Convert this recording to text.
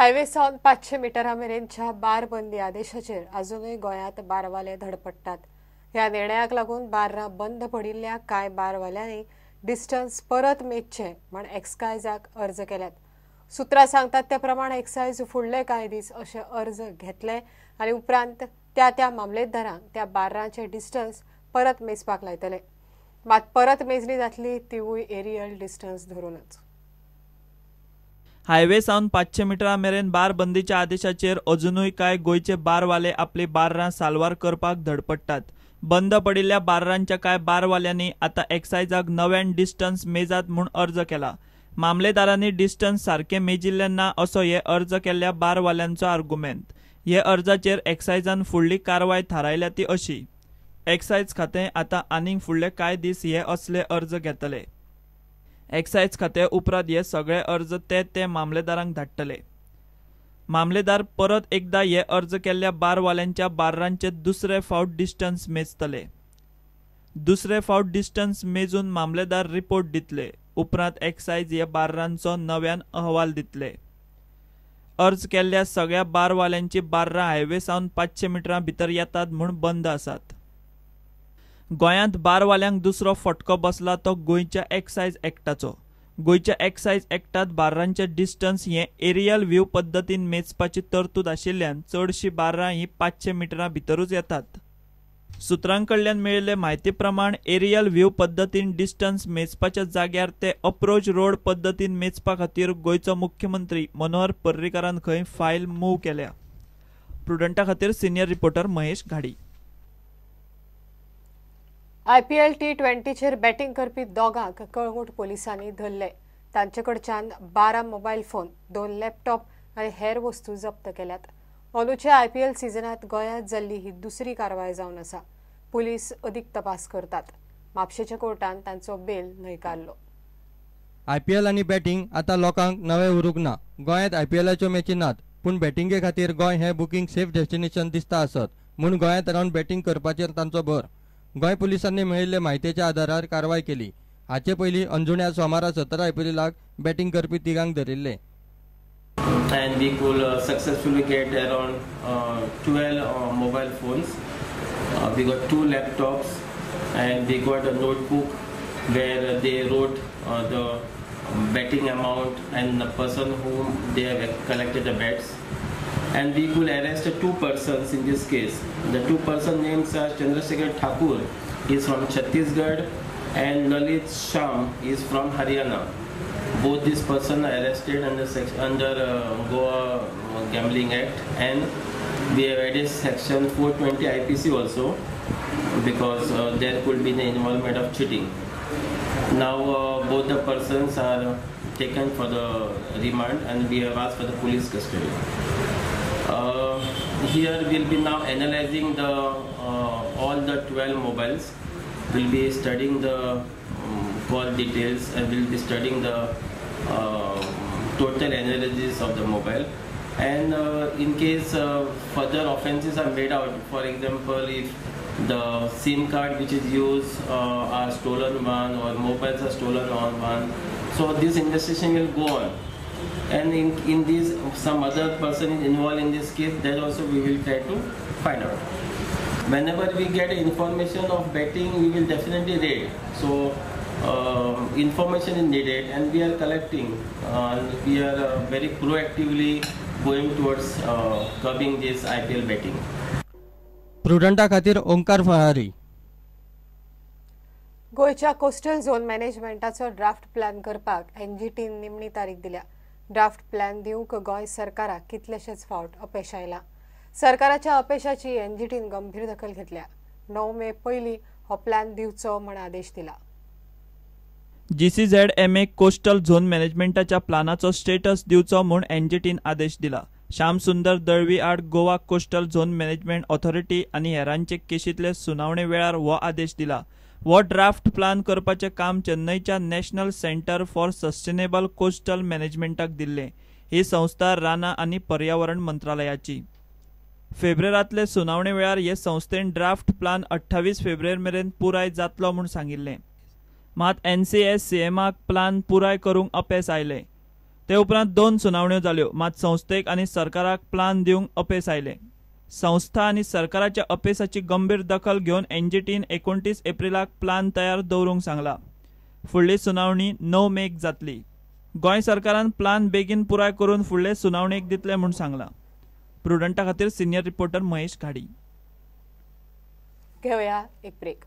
Highway सावन 500 मिटरां मेरेनच्या bar बंदी आदेशाचेर अजूनय गोंयांत बारवाले धडपडटात. ह्या निर्णयाक लागून बार्रां बंद पडिल्ल्या कांय बारवाल्यांनी डिस्टन्स परत मेजचें म्हण एक्सायजाक अर्ज केल्यात. सुत्रां सांगतात त्या प्रमाण एक्सायज फुडले कांय दीस अशे अर्ज घेतले आनी उपरांत त्या त्या मामलेदारांक त्या बार्रांचे डिस्टन्स परत मेजपाक लायतले. मात परत मेजणी जातली तिवूय एरियल डिस्टन्स धरूनच. हायवे सावन 500 मिटरां मेरेन बार बंदीच्या आदेशाचेर अजुनूय कांय गोंयचे बारवाले आपली बार्रां साल्वार करपाक धडपडटात. बंद पडिल्ल्या बार्रांच्या कांय बारवाल्यांनी आतां एक्सायजाक नव्यान डिस्टन्स मेजात म्हूण अर्ज केला. मामलेदारांनी डिस्टन्स सारकें मेजिल्लें ना असो हे अर्ज केल्ल्या बारवाल्यांचो आर्गुमेंत. हे अर्जाचेर एक्सायजान फुडली कारवाय थारायल्या ती अशी. एक्सायज खातें आतां आनीक फुडले कांय दीस हे असले अर्ज घेतले. एक्सायज खातें उपरांत हे सगळे अर्ज ते ते मामलेदारांक धाडटले. मामलेदार परत एकदा हे अर्ज केल्ल्या बारवाल्यांच्या बार्रांचे दुसरे फावट डिस्टन्स मेजतले. दुसरे फावट डिस्टन्स मेजून मामलेदार रिपोर्ट दितले. उपरांत एक्सायज हे बार्रांचो नव्यान अहवाल दितले. अर्ज केल्ल्या सगळ्या बारवाल्यांची बार्रां हायवे सावन 500 मिटरां भितर येतात म्हूण बंद आसात. गोंयांत बारवाल्यांक दुसरो फटको बसला तो गोंयच्या एक्सायज एक्टाचो. गोंयच्या एक्सायज एक्टांत बार्रांचे डिस्टन्स हें एरियल व्ह्यू पद्दतीन मेजपाची तरतूद आशिल्ल्यान चडशीं बार्रां हीं 500 मिटरां भितरूच येतात. सुत्रां कडल्यान मेळिल्ले म्हायती प्रमाण एरियल व्ह्यू पद्दतीन डिस्टन्स मेजपाच्या जाग्यार ते अप्रोच रोड पद्दतीन मेजपा खातीर गोंयचो मुख्यमंत्री मनोहर पर्रीकारान खंय फायल मूव केल्या. प्रुडंटा खातीर senior reporter Mahesh Ghadi. IPL T20चेर batting करपी दोगांक कळंगूट पोलिसांनी धरले. तांचे कडच्यान 12 मोबायल फोन, 2 लॅपटॉप आनी हेर वस्तू जप्त केल्यात. अंदूच्या आयपीएल सिजनांत गोंयांत जाल्ली ही दुसरी कारवाय जावन आसा. पुलीस अदीक तपास करतात. म्हापशेच्या कोर्टान तांचो बेल न्हयकारलो. आयपीएल आनी बॅटिंग आतां लोकांक नवें उरूंक ना. गोंयांत आयपीएलाच्यो मॅची नात, पूण बॅटिंगे खातीर गोंय हें बुकींग सेफ डेस्टिनेशन दिसता आसत म्हूण गोंयांत रावन बॅटिंग करपाचेर तांचो भर. गोंय पुलिसांनी मेळिल्ले म्हायतेच्या आदारार कारवाय केली. हाचे पयलीं अंजुण्या सोमारा 17 एप्रिलाक बॅटिंग करपी तिगांक धरिल्ले. And we could successfully get around 12 mobile phones. We got 2 laptops and we got a notebook where they wrote the betting amount and the person whom they have collected the bets. And we could arrest 2 persons in this case. The 2 person names are Chandrasekhar Thakur is from Chhattisgarh and Lalit Sham is from Haryana. Both these persons are arrested under Goa Gambling Act, and we have added section 420 IPC also because there could be the involvement of cheating. Now both the persons are taken for the remand and we have asked for the police custody. Here we will be now analyzing the all the 12 mobiles. We will be studying the call details and we will be studying the total analysis of the mobile. And in case further offences are made out, for example, if the SIM card which is used are stolen one or mobiles are stolen on one, so this investigation will go on. And in this some other person is involved in this case, that also we will try to find out. Whenever we get information of betting, we will definitely raid. So information is needed and we are collecting, and we are very proactively going towards curbing this IPL betting. प्रुडंटा खातीर ओंकार फरारी. गोंयच्या coastal zone मॅनेजमेंटाचो draft plan करपाक एनजीटीन निमणी तारीख दिल्या. Draft plan दिवंक गोंय सरकाराक कितलेशेच फावट अपेश आयला. सरकाराच्या अपेशाची एनजीटीन गंभीर दखल घेतल्या. 9 मे पयलीं हो प्लॅन दिवचो म्हण आदेश दिला. GCZMA coastal zone मॅनेजमेंटाच्या प्लानाचो स्टेटस दिवचो म्हूण एनजीटीन आदेश दिला. श्यामसुंदर दळवी आड Goa coastal zone management authority आनी हेरांचे केशींतले सुनावणे वेळार हो आदेश दिला. हो ड्राफ्ट प्लान करपाचें काम चेन्नईच्या national centre for sustainable coastal मॅनेजमेंटाक दिल्लें. ही संस्था रानां आनी पर्यावरण मंत्रालयाची. फेब्रेरांतले सुनावणे वेळार हे संस्थेन ड्राफ्ट प्लान 28 फेब्रुवारी मेरेन पुराय जातलो म्हूण सांगिल्लें. मात NCSCMाक प्लान पुराय करूंक अपेस आयलें. ते उपरांत 2 सुनावण्यो जाल्यो, मात संस्थेक आनी सरकाराक प्लान दिवंक अपेस आयलें. संस्था आनी सरकाराच्या अपेसाची गंभीर दखल घेवन एनजीटीन 29 एप्रिलाक प्लान तयार दवरूंक सांगला. फुडली सुनावणी 9 मेक जातली. गोंय सरकारान प्लान बेगीन पुराय करून फुडले सुनावणेक दितले म्हूण सांगला. प्रुडंटा खातीर सिनियर रिपोर्टर महेश घाडी. घेवया एक ब्रेक.